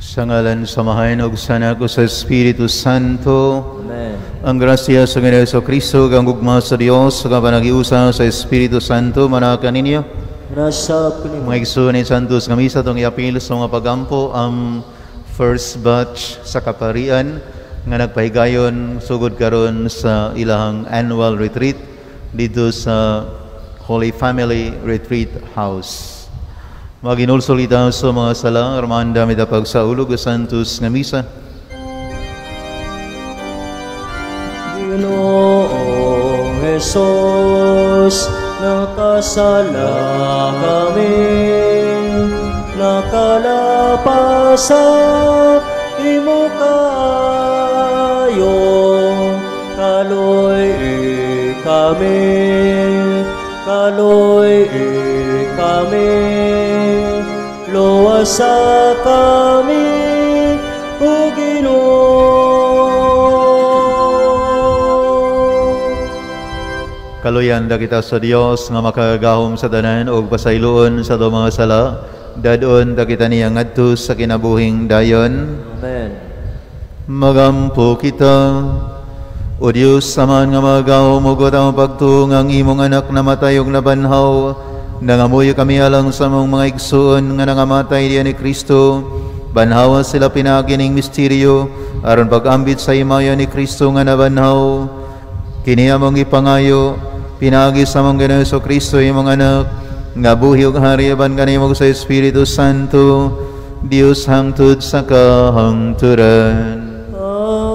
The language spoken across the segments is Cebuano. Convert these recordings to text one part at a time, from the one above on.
Sa ngalan sa Amahan ug sa Anak ug sa Espiritu Santo. Amen. Ang grasya sa Ginoong Kristo, ang gugma sa Dios, ug ang panagiusa sa Espiritu Santo manaa kaninyo. Nasab kanimo. Mga igsoon ni Santos nga misa atong iapil sa mga pagampo ang first batch sa Kaparian nga nagpahigayon sugod karon sa ilahang annual retreat dito sa Holy Family Retreat House. Maginulsol kita sa mga sala, armanda mi pagsaulog sa Santos nga misa. Ginoong Jesus, nakasala kami, nakalapas sa imo kaayo, kaloy kami, kaloy kami, luwasa kami, o Ginoo. Kaluyan da kita sa Dios nga makagagahom sa tanan ug pasayloon sa atong mga sala. Dadon da kita niya ngadto sa kinabuhing dayon. Amen. Magampo kita. O Dios, Amahan nga makagagahom ug ang pagtuo nga ang imong anak namatay ug nabanhaw, nangamuyo kami alang sa among mga igsoon nga nangamatay diha ni Kristo. Banhawa sila pinaagi ning misteryo aron pag-ambit sa himaya ni Kristo nga nabanhaw. Kini among ipangayo pinaagi sa among Ginoong Kristo imong anak nga buhi ug hari uban kanimo sa Espiritu Santo, Dios hangtod sa kahangturan. Amen.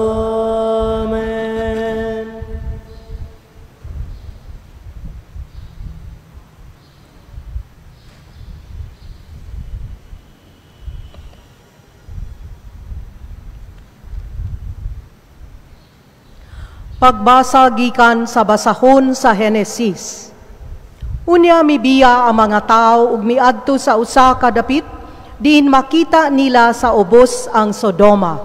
Pagbasa gikan sa basahon sa Henesis. Unya mibiya ang mga tao ug miadto sa usa ka dapit diin makita nila sa ubos ang Sodoma.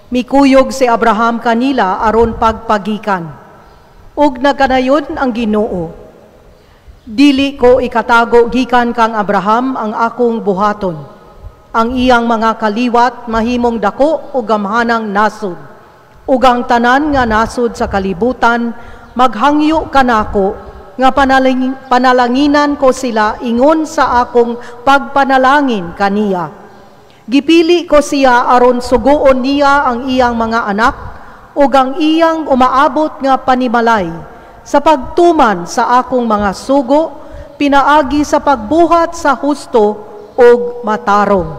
Mikuyog si Abraham kanila aron pagpagikan. Ug nagkanayon ang Ginoo. Dili ko ikatago gikan kang Abraham ang akong buhaton. Ang iyang mga kaliwat mahimong dako ug gamhanang nasod. Ug ang tanan nga nasod sa kalibutan maghangyo kanako nga panalanginan ko sila ingon sa akong pagpanalangin kaniya. Gipili ko siya aron suguon niya ang iyang mga anak ug ang iyang umaabot nga panimalay sa pagtuman sa akong mga sugo pinaagi sa pagbuhat sa husto ug matarong.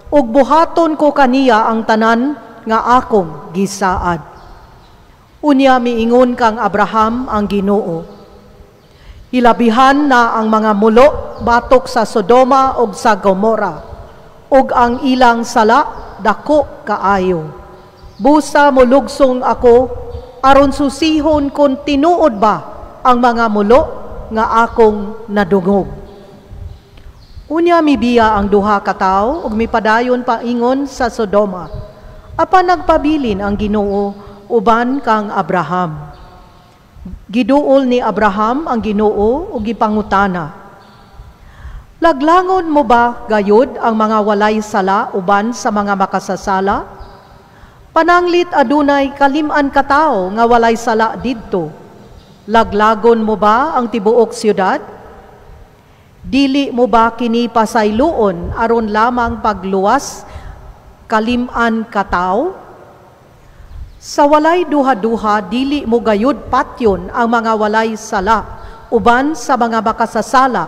Ug buhaton ko kaniya ang tanan nga akong gisaad. Unya miingon kang Abraham ang Ginoo. Ilabihan na ang mga mulo batok sa Sodoma ug sa Gomora, ug ang ilang sala dako kaayo. Busa molugsong ako aron susihon kon tinuod ba ang mga mulo nga akong nadungog. Unya mibiya ang duha ka tawo ug mipadayon paingon sa Sodoma. Apan nagpabilin ang Ginoo uban kang Abraham. Giduol ni Abraham ang Ginoo ug gipangutana, Laglangon mo ba gayud ang mga walay sala uban sa mga makasasala? Pananglit adunay kalim-an ka tawo nga walay sala didto. Laglagon mo ba ang tibuok siyudad? Dili mo ba kini pasayloon aron lamang pagluwas kalim-an ka tawo? Sa walay duha-duha, dili mo gayud patyon ang mga walay sala uban sa mga makasasala.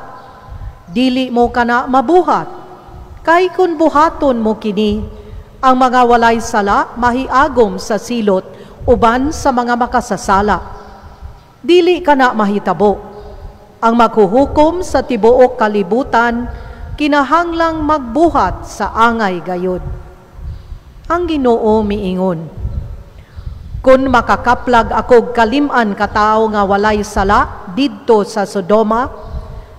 Dili mo kana mabuhat. Kay kun buhaton mo kini, ang mga walay sala mahiagom sa silot uban sa mga makasasala. Dili kana mahitabo. Ang maghuhukom sa tibuok kalibutan kinahanglang magbuhat sa angay gayud. Ang Ginoo miingon, Kun makakaplag akog kalim-an ka tawo nga walay sala didto sa Sodoma,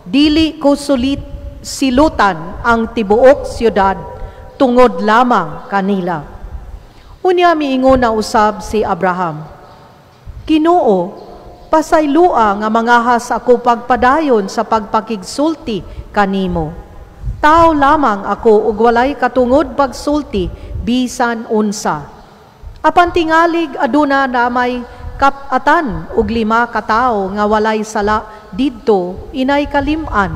dili ko sulit silutan ang tibuok siyudad tungod lamang kanila. Unya miingon na usab si Abraham, Ginoo, pasaylua nga mangahas ako pagpadayon sa pagpakigsulti kanimo. Tao lamang ako ug walay katungod pagsulti bisan unsa. Apan tingalig aduna namay kap-atan ug 5 ka tawo nga walay sala didto inay kalim-an.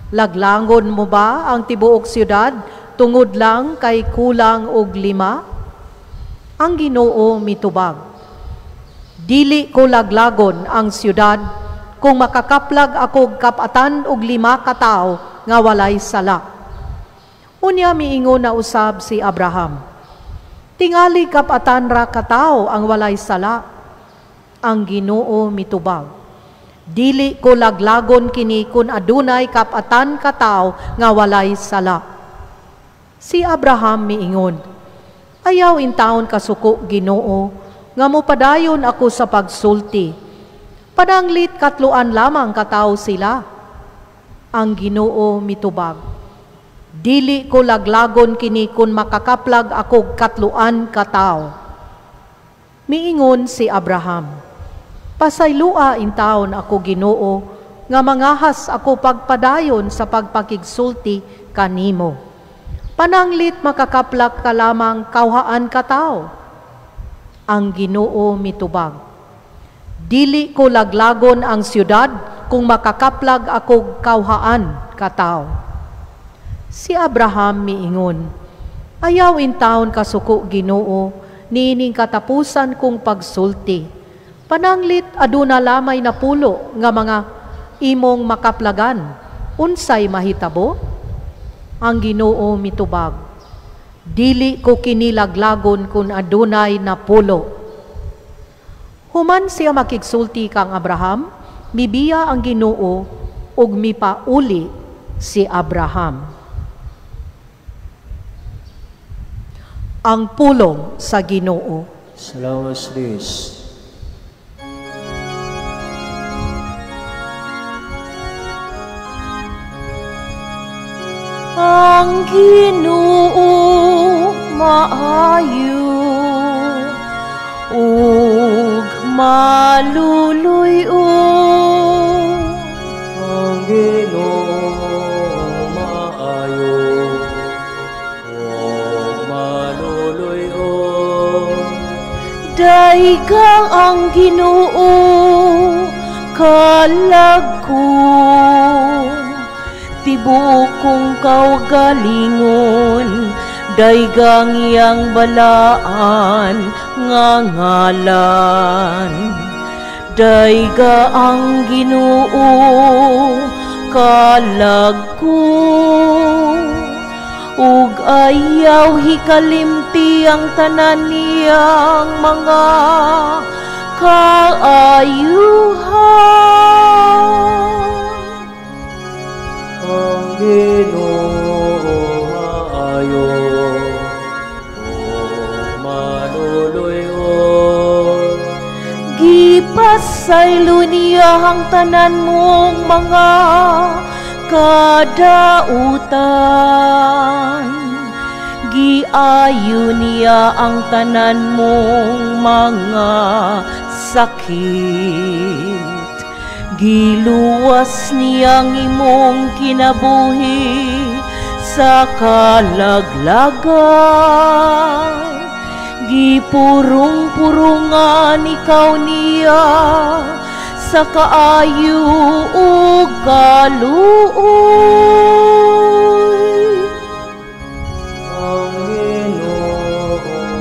Laglangon mo ba ang tibuok siyudad tungod lang kay kulang og 5? Ang Ginoo mitubag, dili ko laglagon ang siyudad kung makakaplag ako kap-atan og 5 ka tawo nga walay sala. Unya miingon na usab si Abraham, tingali kap-atan ra ka tawo ang walay sala. Ang Ginoo mitubag, dili ko laglagon kini kun adunay kap-atan ka tawo nga walay sala. Si Abraham miingon, ayaw intawon kasuko Ginoo nga mopadayon ako sa pagsulti. Pananglit 3 lamang ka tawo sila. Ang Ginoo mitubag, dili ko laglagon kini kun makakaplag ako 3 ka tawo. Miingon si Abraham, pasaylua intawon ako Ginoo nga mangahas ako pagpadayon sa pagpakigsulti kanimo. Pananglit makakaplak ka lamang 2 ka tawo. Ang Ginoo mitubag, dili ko laglagon ang siyudad kung makakaplag ako 2 ka tawo. Si Abraham miingon, ayaw intawon kasuko Ginoo niining katapusan kong pagsulti. Pananglit aduna lamay 10 nga mga imong makaplagan, unsay mahitabo? Ang Ginoo mitubag, dili ko kinilaglagon kun adunay 10. Human siya makigsulti kang Abraham, mibiya ang Ginoo ug mipauli si Abraham. Ang pulong sa Ginoo. Salamat sa Dios. Ang Ginoo maayo ug maluluy-on. Ang Ginoo maayo ug maluluy-on. Daygang ang Ginoo kalag ko, tibuok kong kaugalingon, daygang iyang balaan nga ngalan. Dayga ang Ginoo kalag ko, ug ayaw hikalimti ang tanan niyang mga kaayuhan. Ang Ginoo maayo ug maluluy-on. Gipasaylo niya ang tanan mong mga kadautan. Giayo niya ang tanan mong mga sakit. Giluwas niya ang imong kinabuhi sa kalaglagan. Gipurong-purungan ikaw niya sa kaayo ug kaluoy. Ang Ginoo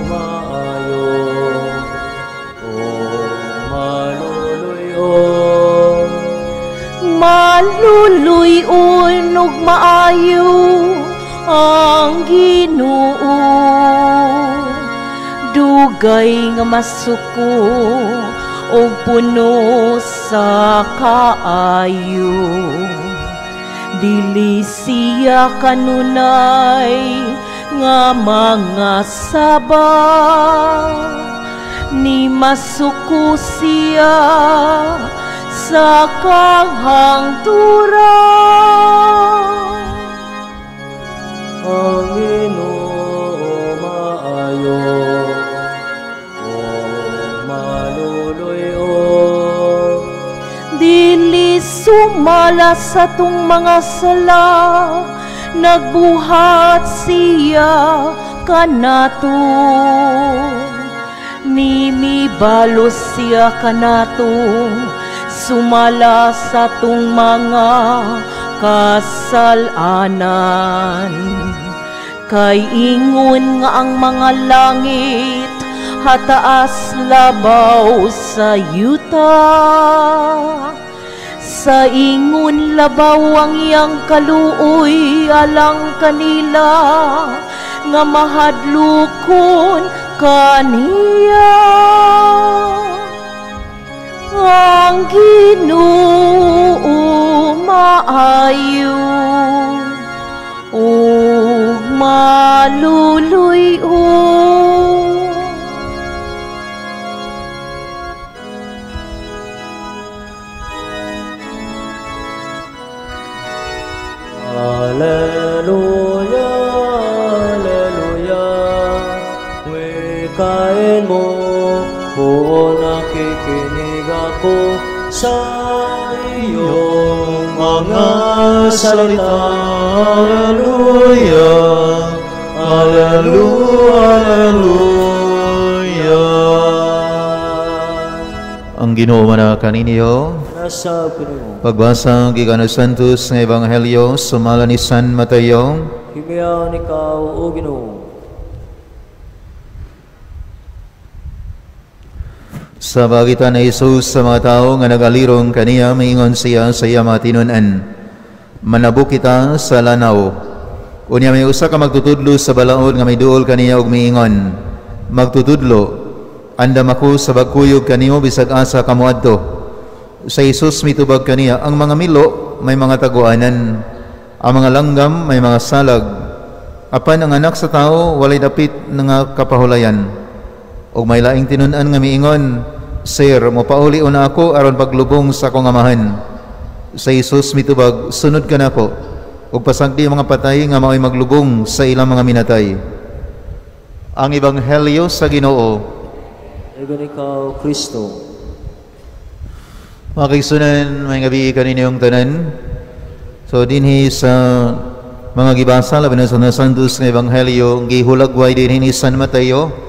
maayo ug maluluy-on. Maluluy-on ug maayo ang Ginoo. Dugay nga masuko og puno sa kaayo. Dili siya kanunay nga mga saba, ni masuko siya sa kahangturan. Ang Ginoo maayo ug maluluy-on. Dili sumala sa tong mga sala, Nagbuhat siya kanato, nimibalos siya kanato, sumala sa tung mga kasalanan. Kay ingon nga ang mga langit hataas labaw sa yuta, sa ingon labaw ang iyang kaluoy alang kanila nga mahadlokon kaniya. Ang Ginoo maayo ug maluluy-on. Alleluia, alleluia, wikain mo, buo nakikinig ako sa iyong mga salita. Alleluia, alleluia, alleluia. Ang Ginoo man kaninyo. Nasa pinimo. Pagbasa gikan sa Santos nga Ebanghelyo sumala ni San Mateo. Himayaon ikaw, o Ginoo. Sa bagitan ni Jesus sa mga tao nga nagalirong kaniya, miingon siya sa iya mga tinun-an, manabok kita sa lanaw. Unya may usa ka magtutudlo sa balaod nga miduol kaniya ug miingon, magtutudlo, andam ako sa bagkuyog kanimo bisag asa kamo adto. Sa Jesus mitubag kaniya, ang mga milo may mga taguanan, ang mga langgam may mga salag, apan ang anak sa tao walay dapit nga kapahulayan. Og may laing tinun-an nga miingon, Sir, mopauli una ako aron paglubong sa akong amahan. Sa Jesus mitubag, sunod ka nako, ug pasagdi ang mga patay nga mao'y maglubong sa ilang mga minatay. Ang Ebanghelyo sa Ginoo. Daghang ikaw, Kristo. Mga kaigsunan, may gabi kaninyong tanan. So dinhi sa mga gibasa labi na sa Santos nga Ebanghelyo, gihulagway dinhi ni San Mateo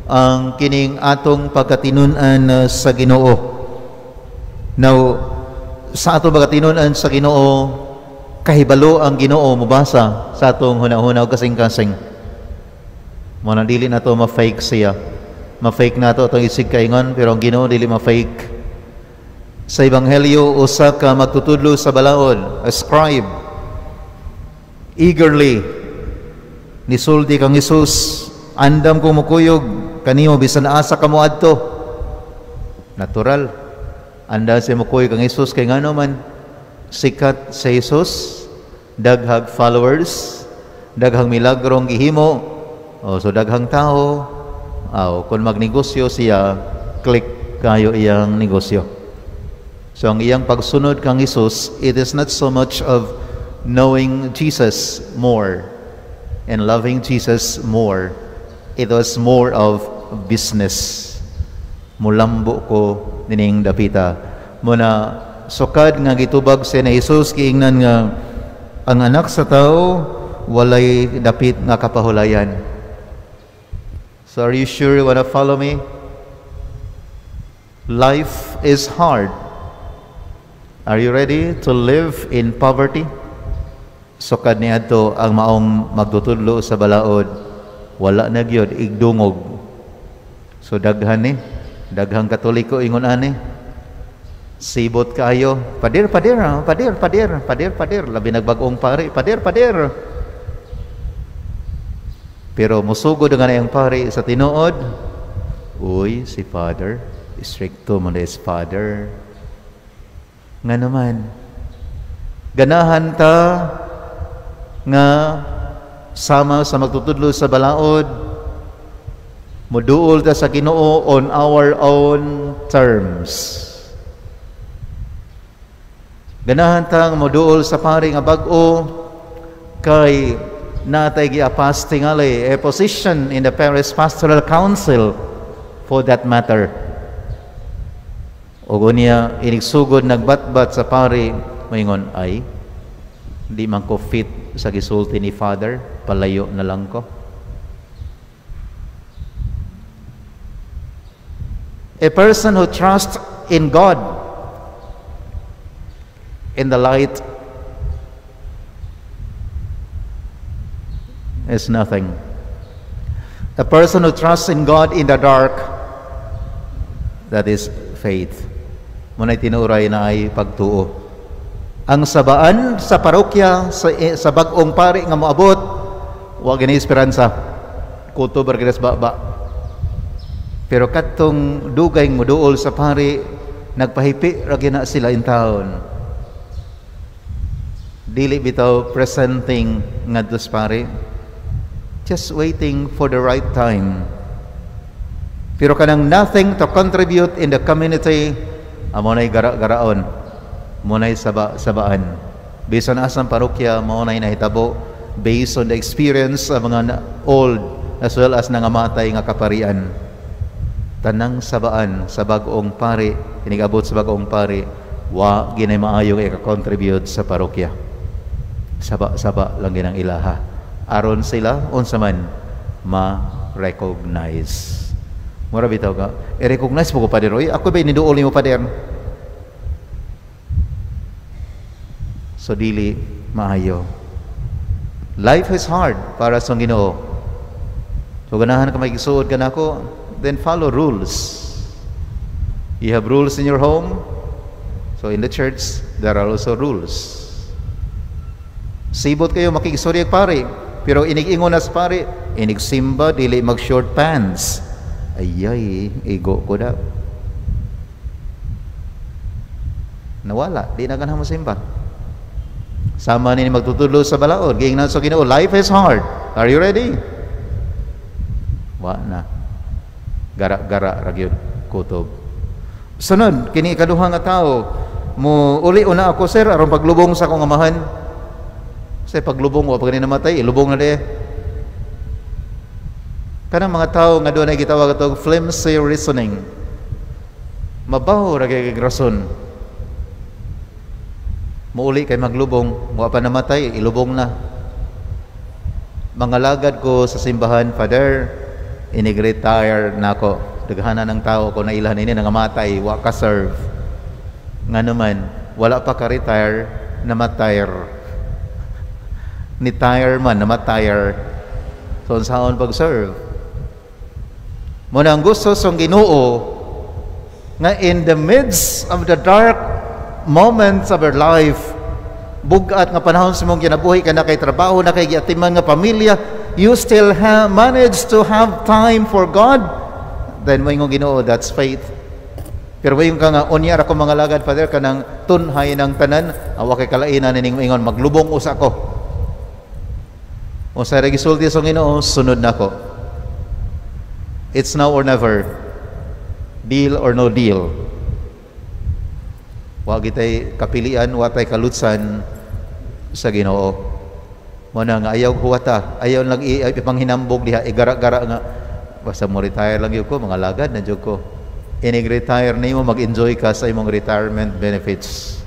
ang kining atong pagkatinun-an sa Ginoo. Now, sa atong pagkatinun-an sa Ginoo, kahibalo ang Ginoo mobasa sa atong hunahuna o kasing-kasing. Mo na dili na to ma-fake siya. Ma-fake na to atong isig kaingon, pero ang Ginoo dili ma-fake. Sa Ebanghelyo, usa ka magtutudlo sa balaod, a scribe, eagerly nisulti kang Hesus, andam kong mukuyog kanimo bisan asa kamo adto. Natural, andam siya mukuyog kang Hesus kay ngano man sikat sa Hesus, daghang followers, daghang milagrong gihimo, o so daghang tao. Aw, kung magnegosyo siya, click kayo iyang negosyo. So ang iyang pagsunod kang Hesus, it is not so much of knowing Jesus more and loving Jesus more. It was more of business. Mulambo ko nining dapita. Muna sukad nga gitubag siya ni Jesus, giingnan nga ang anak sa tao walay dapit nga kapahulayan. So are you sure you wanna follow me? Life is hard. Are you ready to live in poverty? Sukad niadto ang maong magtutudlo sa balaod, wala na gyud igdungog. So daghan ni, daghang Katoliko ingon ani. Sibot kaayo, padir padir, padir padir, padir padir, labi nagbag-ong pari, padir padir. Pero musugod nga na iyang pari sa tinuod, uy, si Father, stricto man is Father. Nga naman, ganahan ta nga sama sa magtutudlo sa balaod, muduol ta sa Ginoo on our own terms. Ganahan ta nga muduol sa pari nga bag-o kay natay giapas tingali a position in the Parish Pastoral Council for that matter. Og unya inigsugod nagbatbat sa pari, moingon, ay di man ko fit sa gisulti ni Father, palayo na lang ko. A person who trusts in God in the light is nothing. A person who trusts in God in the dark, that is faith. Muna'y tinuray na ay pagtuo. Ang sabaan sa parokya, sa bag-ong pari nga moabot, wa gini esperanza. Kutob ra gid baba. Pero katong dugay moduol sa pari, nagpahipi ra gina sila in town. Dili bitaw presenting ngadto sa pari, just waiting for the right time. Pero kanang nothing to contribute in the community, amo na'y gara-garaon, mo na'y saba-sabaan. Bisan asang parokya, mao na'y nahitabo based on the experience sa mga old as well as nangamatay nga kaparian. Tanang sabaan sa bag-ong pari, inigabot sa bag-ong pari, wa ginay maayong ika-contribute sa parokya. Saba-saba lang ginang ilaha. Aron sila unsa man ma-recognize. Mura bitaw ka, i-recognize mo ko, Pader. Oy, ako ba niduol nimo, Pader? So dili maayo. Life is hard para sa Ginoo. So ganahan ka magisuod ka nako, then follow rules. You have rules in your home, so in the church there are also rules. Sibot kayo makigstorya pare, pero inig-ingon na sa pare, inigsimba dili mag short pants. Ayay, igo ko daw. Nawala, di na ganahan mo simba. Sama ni magtutudlo sa balaod, giingnan sa Ginoo, life is hard. Are you ready? Wa na. Gara-gara ra gyud kutob. Sunod kini ikaduha nga tawo, mo uli una ako sir aron paglubong sa akong amahan. Sa paglubong wa pa gani namatay, ilubong na di. Kanang mga tawo nga dunay gitawag atong flimsy reasoning. Mabaho ra kay rason. Muuli kay maglubong, wa pa namatay, ilubong na. Mga lagad ko sa simbahan, Father, inig-retire na ako. Daghanan ng tao ko na ilhan ini nangamatay, wa ka serve. Nga naman, wala pa ka retire, namatay. Ni-tire man, namatay. So, unsaon pag-serve? Muna ang gusto sa Ginoo nga in the midst of the dark moments of our life, bugat nga panahon sa mong kinabuhi ka na kay trabaho, na kay giatiman nga pamilya, you still manage to have time for God, then moingon Ginoo, that's faith. Pero moingon ka nga, unya ra ko mga lagad, Father, kanang tunhay ng tanan, awa kay kalainan nining moingon, maglubong usa ko. Unsa ra gisulti sa Ginoo, sunod nako. It's now or never. Deal or no deal. Wa gitay kapilian, wa tay kalutsan sa Ginoo. Mo na nga ayaw huwata, ayaw lang ipanghinambog diha, igara-gara nga basta mo retire lang gyud ko, mga lagad na jud ko. Inig-retire nimo, mag-enjoy ka sa imong retirement benefits.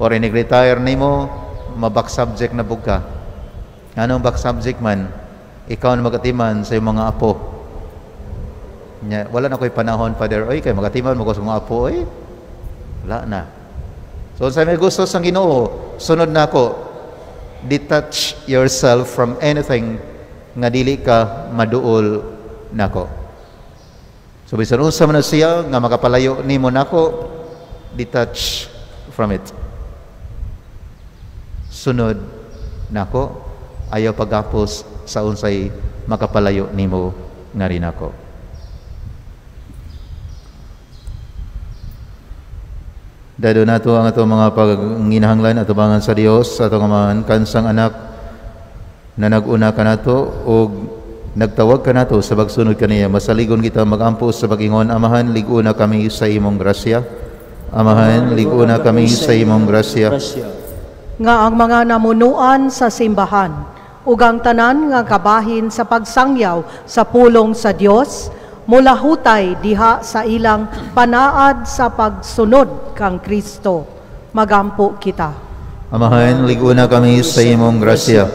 Or inig-retire nimo, maback subject na bug ka. Anong back subject man? Ikaw na magatiman sa imong mga apo. Nya, wala na ko'y panahon, Father. Oy, kay magatiman mo ko sa mga apo, oy. Wala na. So, sa may gusto sa Ginoo, sunod na ako, detach yourself from anything nga dili ka maduol nako. So, bisan unsa man siya nga makapalayo nimo nako, detach from it. Sunod nako, ayaw pagapos sa unsay makapalayo nimo nga rin ako. Dado nato ang atong mga panginahanglan atubangan sa Dios atong Amahan kansang anak na nag-una kanato og nagtawag kanato sa pagsunod kaniya. Masaligon kita magampo sa pag-ingon, Amahan, lig-una kami sa imong grasya. Amahan, lig-una kami sa imong grasya. Nga ang mga namunuan sa simbahan ug ang tanan nga kabahin sa pagsangyaw sa pulong sa Dios mulahutay diha sa ilang panaad sa pagsunod kang Kristo. Magampo kita. Amahan, liguna kami sa imong grasya.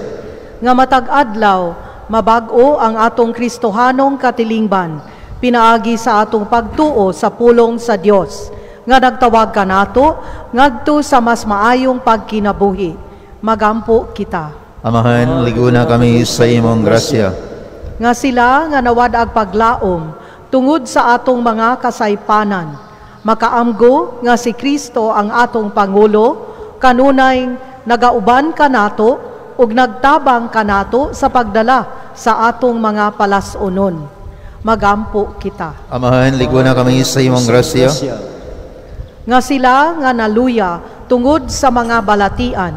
Nga matag adlaw, mabag-o ang atong Kristohanong katilingban, pinaagi sa atong pagtuo sa pulong sa Dios, nga nagtawag kanato ngadto sa mas maayong pagkinabuhi. Magampo kita. Amahan, liguna kami sa imong grasya. Nga sila nga nawad-ag paglaom tungod sa atong mga kasaypanan, makaamgo nga si Kristo ang atong Pangulo, kanunay nagauban kanato ug nagtabang kanato sa pagdala sa atong mga palas-unon. Magampo kita. Amahan, liguna kami sa imong grasya. Nga sila nga naluya tungod sa mga balatian,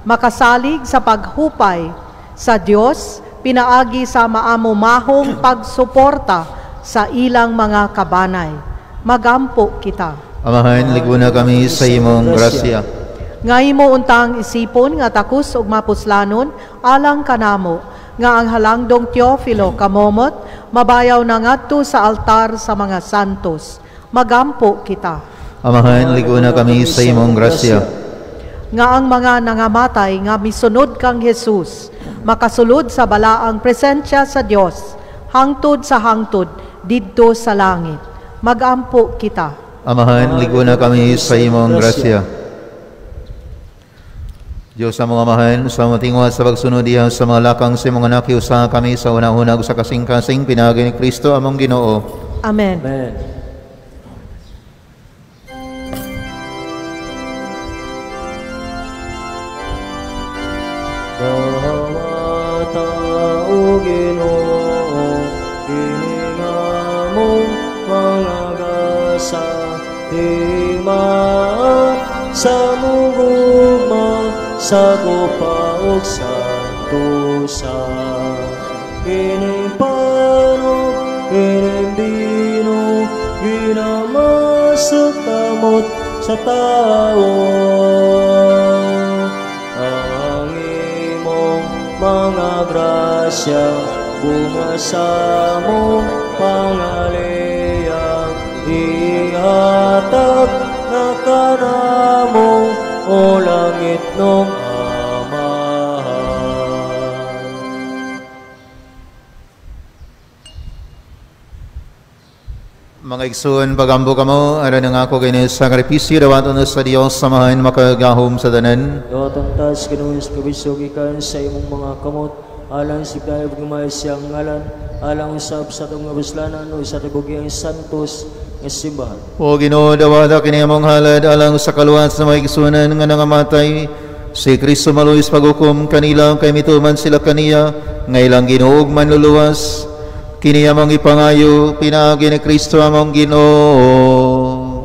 makasalig sa paghupay sa Dios pinaagi sa maamumahong pagsuporta sa ilang mga kabanay. Magampo kita. Amahan, liguna kami sa imong grasya. Nga imo untang isipon nga takus ug mapuslanon alang kanamo, nga ang halangdong Teofilo kamomot mabayaw na ngadto sa altar sa mga santos. Magampo kita. Amahan, liguna kami sa imong grasya. Nga ang mga nangamatay nga misunod kang Jesus makasulod sa balaang presensya sa Dios hangtod sa hangtod didto sa langit. Magampo kita. Amahan, liguna kami sa imong grasya. Diyos among Amahan, sa mga tingwa sa pagsunod diha sa mga lakang sa imong anak, usaha kami sa una-una sa kasing-kasing pinaagi ni Kristo among Ginoo. Amen. Amen. Dawata o Ginoo, kini nga mong mga gasa, timaan sa mong gugma, sa gupa ug santosa. Kining panog, kining bino, ginamasok kamot sa tao. Ang imong mga grasya, bunga sa mong pangaliyang, ihatag na kanamo o langit nung Amahan. Mga igsoon, pagambo kamo, aron ang ako kini sakripisyo dawaton sa Dios samahan makagahom sa tanan. Dawaton tas Ginoo sa kabisyo gikan sa imong mga kamot, alang sa dayeg gamay siyang ngalan, alang usab sa atong kabuslanan o sa tibugiyang santos nga simbahan. O Ginoo, dawata kini among halad alang sa kaluwas sa mga igsuonan nga nangamatay. Si Kristo maluwis paghukom kanila kay mituman sila kaniya nga ilang Ginoo ug manluluwas. Kini among ipangayo pinaagi ni Kristo among Ginoo.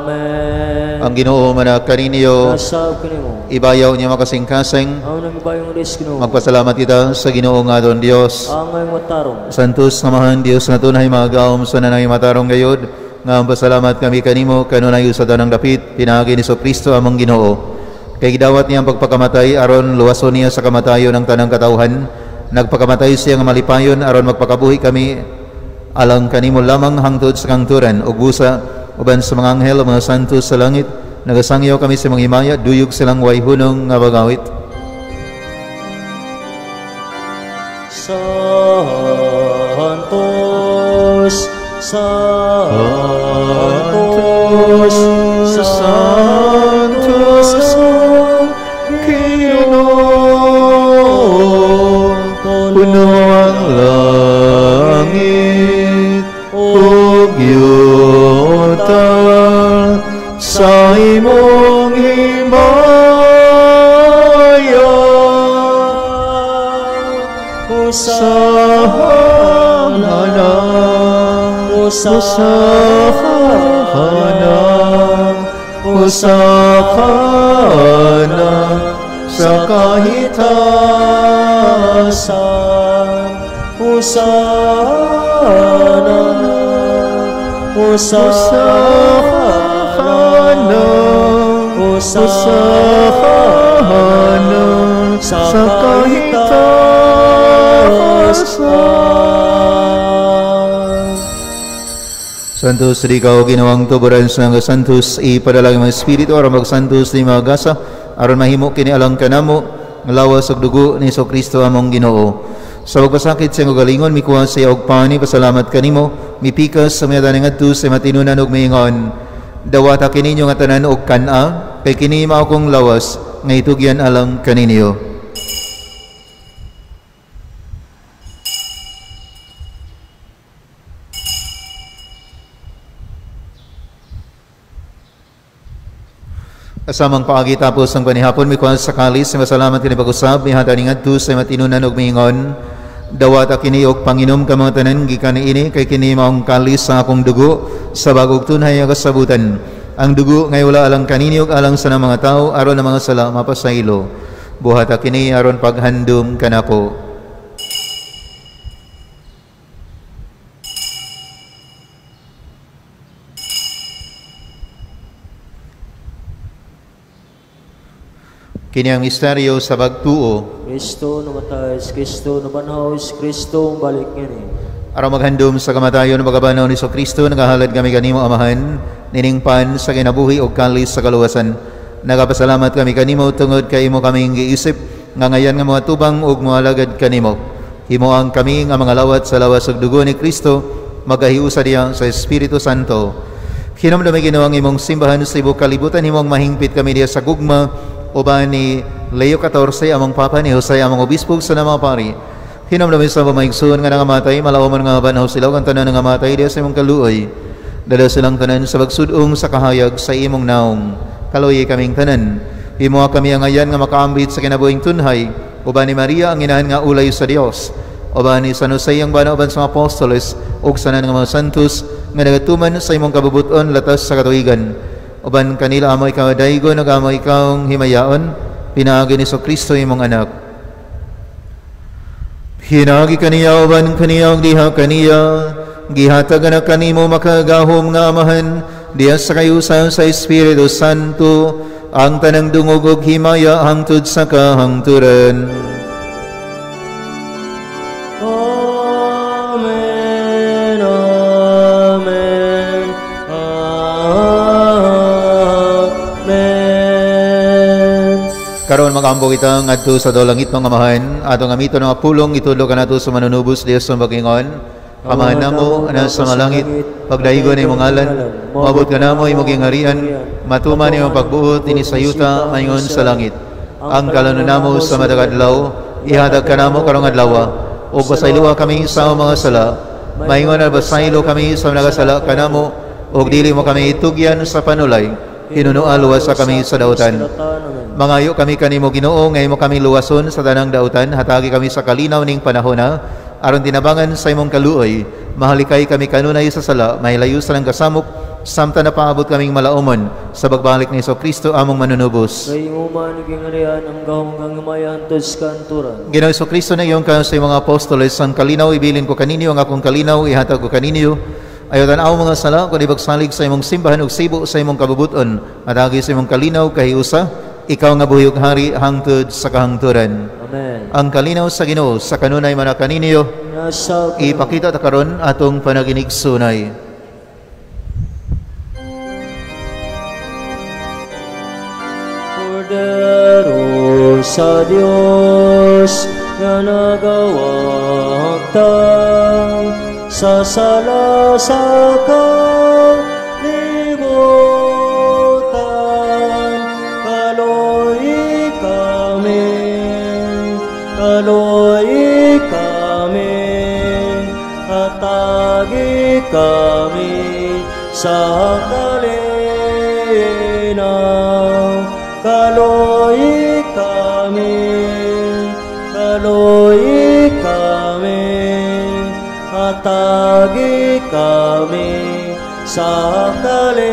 Amen. Ang Ginoo man kaninyo, Nasab kanimo. Ibayaw niya makasingkasing. Ang nang ibayong Diyos Ginoo. Magpasalamat kita sa Ginoo nga aton Dios. Ang ngayong matarong. Santos nga mahan Dios nga tunay magaom sa nanay matarong gayod, nga pasalamat kami kanimo kanunay sa tanang dapit pinaagi ni Kristo among Ginoo. Kay gidawat niya ang pagpakamatay aron luwason niya sa kamatayon ang tanang katawhan. Nagpakamatay siya nga malipayon aron magpakabuhi kami alang kanimo lamang hangtod sa kangturan ug busa uban sa mga anghel ug mga santos sa langit. Nagasangyaw kami sa mga himaya, duyog silang way hunong nga bagawit. Santos, Santos, Santos, Ginoo, puno ang langit ug yuta sa imong himaya. Hosana, Hosana, Hosana sa kahitasan. Hosana, Hosana, Hosana sa kahitasan. Santos ikaw, Ginoong tuburan sa mga santos, ipadala ang mga espiritu aron magsantos ni mga gasa, aron mahimo kini alang kanamo nga lawas ug dugo ni Kristo among Ginoo. Sa pagpasakit sa iyang kaugalingon, mikuha siya og pani, pasalamat kanimo, mipikas sa mga ngadto sa matinunan og miingon, dawata kininyo nga tanan og kan-a, kay kini mao akong lawas nga itugyan alang kaninyo. Asamang paagi tapos ang panihapon, mikuha sa kalis, masalamat kini pag-usab, mihata ni ngadto sa matinunan og miingon, dawata kini og panginom ka mga tanan gikan niini, kay kini maong kalis sa akong dugo sa bagong tunhay nga kasabutan. Ang dugo ngay wala alang kaninyo ug alang sa mga tao aron ang mga sala mapasaylo. Buhata kini aron paghandom kanako. Kini ang misteryo sa pagtuo. Kristo namatay, Kristo nabanhaw, Kristo balik ngini. Aron maghandom sa kamatayon ug pagkabanhaw ni Kristo, nagahalad kami kanimo Amahan, nining pan sa kinabuhi ug kalis sa kaluwasan. Nagapasalamat kami kanimo tungod kay imo kaming giisip nga ngayan nga mga tubang ug moalagad kanimo. Himuang kami nga mga lawat sa lawas ug dugo ni Kristo, magahiusa diya sa Espiritu Santo. Hinumdumi Ginoo ang imong simbahan sa ibong kalibutan, himong mahingpit kami diya sa gugma uban ni Leo XIV among Papa, ni Jose among Obispo sa mga pari. Hinumdumi sa mga maigsoon nga nangamatay, malaoman nga banhaw sila ug ang tanan nga nangamatay diya sa imong kaluoy. Dala silang tanan sa pagsudong sa kahayag sa imong naong. Kaluoyi kaming tanan. Himoa kami ang ayan nga makaambit sa kinabuhing tunhay, uban ni Maria ang inahan nga ulay sa Dios, uban ni San Jose ang bana uban sa mga apostoles ug sa tanan nga mga santos nga nagatuman sa imong kabubuton latas sa katuigan. Uban kanila amo ikaw daygon ug amo ikaw himayaon, pinaagi ni Kristo imong anak. Hinagi kaniya uban kaniya ug diha kaniya gihatag na kanimo makagahom nga Amahan diha sa kayusan sa Espiritu Santo ang tanang dungog ug himaya hangtod sa kahangturan. Amen. Amen. Amen. Karon mag-ambo kita ngadto sa dolangit ng Amahan, atong amiton nga pulong itudlo kanato sa manunubos diha sa Pagingon. Amahan namo na sa malangit, pagdaygon imong ngalan, moabot kanamo imong gingharian, matuman imong pagbuot dinhi sa yuta maingon sa langit. Ang kalanon namo sa matag adlaw, ihatag kanamo karong adlaw, ug pasayloa kami sa among mga sala, maingon na pasaylo kami sa mga nagasala kanamo, ug dili mo kami itugyan sa panulay, hinunoa luwasa kami sa dautan. Mangayo kami kanimo Ginoo, ngay mo kami luwason sa tanang dautan, hatagi kami sa kalinaw ning panahona, aron tinabangan sa imong kaluoy, mahalikay kami kanunay sa sala, mahilayo sa nang kasamok, samtang napaabot kaming malaumon sa pagbalik ni Kristo among manunubos. Kay imo man gingharian ang gahom kang himaya hangtod sa kanturan. Ginoo Kristo, na iyong ka sa imong mga apostoles, ang kalinaw ibilin ko kaninyo, ang akong kalinaw ihatag ko kaninyo. Ayaw tan-aw mga sala, kundi pagsalig sa imong simbahan ug sibo sa imong kabubuton, atagi sa imong kalinaw kahiusa, ikaw nga buhi ug hari hangtod sa kahangturan. Amen. Ang kalinaw sa Ginoo sa kanunay man kaninyo, ipakita ta karon atong panaginigsunay. Kordero sa Dios nga nagawagtang sa sala sa kalibutan, kaloy kami, kaloy kami, hatagi kami sa kalinaw. Kaloy kami, kaloy kami, hatagi kami sa kalinaw.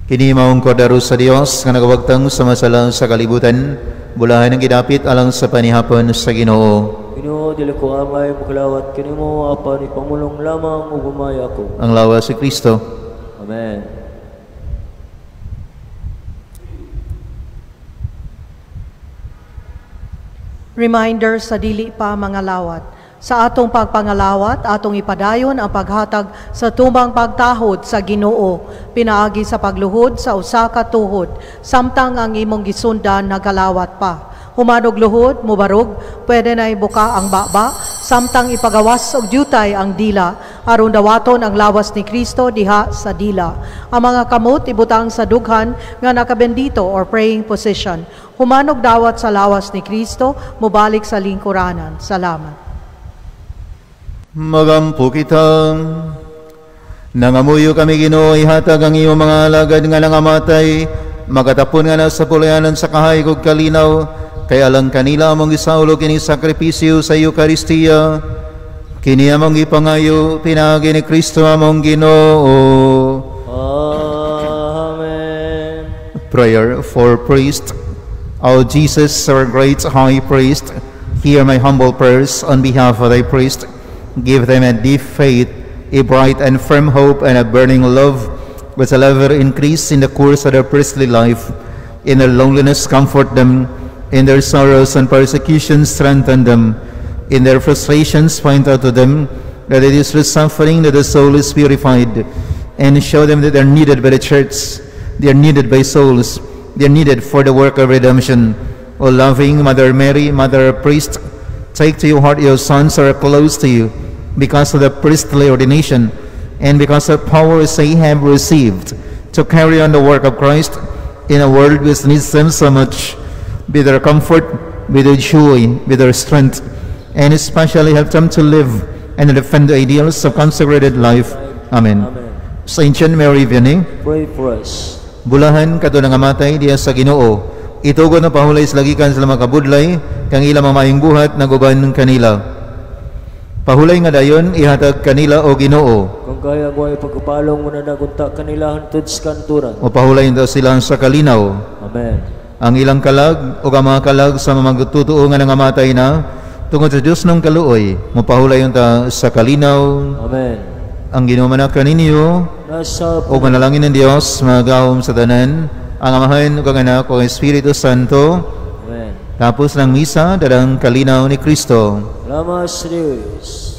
Kini maong kordero sa Dios nga nagawagtang sa masala sa kalibutan, bulahan ang gidapit alang sa panihapon sa Ginoo. Ginoo, dili ko angay mokalawat kanimo, apan ipamulong lamang ug humaya ko. Ang lawas si Kristo. Amen. Reminder sa dili pa mga lawat. Sa atong pagpangalawat, atong ipadayon ang paghatag sa tumang pagtahod sa Ginoo, pinaagi sa pagluhod sa usa ka tuhod, samtang ang imong gisundan nagalawat pa. Human og luhod, mubarog, pwede na ibuka ang baba, samtang ipagawas og dyutay ang dila, aron dawaton ang lawas ni Kristo diha sa dila. Ang mga kamot ibutang sa dughan nga nakabendito or praying position. Human og dawat sa lawas ni Kristo, mubalik sa lingkuranan. Salamat. Magampo kita. Nangamuyo kami, Ginoo, ihatag ang iyong mga alagad nga nangamatay, makatapon nga na sa pulayanan sa kahayag ug kalinaw, kay alang kanila among gisaulog kini sakripisyo sa Eukaristiya. Kini among gipangayo pinaagi ni Kristo among Ginoo. Amen. Prayer for priest. O Jesus, our great high priest, hear my humble prayers on behalf of thy priest. Give them a deep faith, a bright and firm hope, and a burning love, which will ever increase in the course of their priestly life. In their loneliness, comfort them. In their sorrows and persecutions, strengthen them. In their frustrations, point out to them that it is through suffering that the soul is purified, and show them that they are needed by the church, they are needed by souls, they are needed for the work of redemption. O loving Mother Mary, Mother of Priest, take to your heart your sons who are close to you because of the priestly ordination and because of powers they have received to carry on the work of Christ in a world which needs them so much. Be their comfort, be their joy, be their strength, and especially help them to live and defend the ideals of consecrated life. Amen. Amen. Saint John Mary Vianney, pray for us. Bulahan kato nangamatay diha sa Ginoo. Itugot na pahulay sila gikan sa mga kabudlay, kang ilang mga maayong buhat naguban kanila. Pahulay nga dayon ihatag kanila, o Ginoo. Kung kaya way pagkapalong mo na nagunta kanila hantod sa kanturan. O pahulay daw sila sa kalinaw. Amen. Ang ilang kalag o ang mga kalag sa mga magtutuo nga nangamatay na tungod sa Dios ng kaluoy, mopahulay unta sa kalinaw. Amen. Ang Ginoo manaka kaninyo Nasa ug manalangin ng Dios magahom sa tanan, ang Amahan ug ang Anak ug ang Espiritu Santo. Amen. Tapos ng misa, dalang kalinaw ni Kristo. Salamat sa Diyos.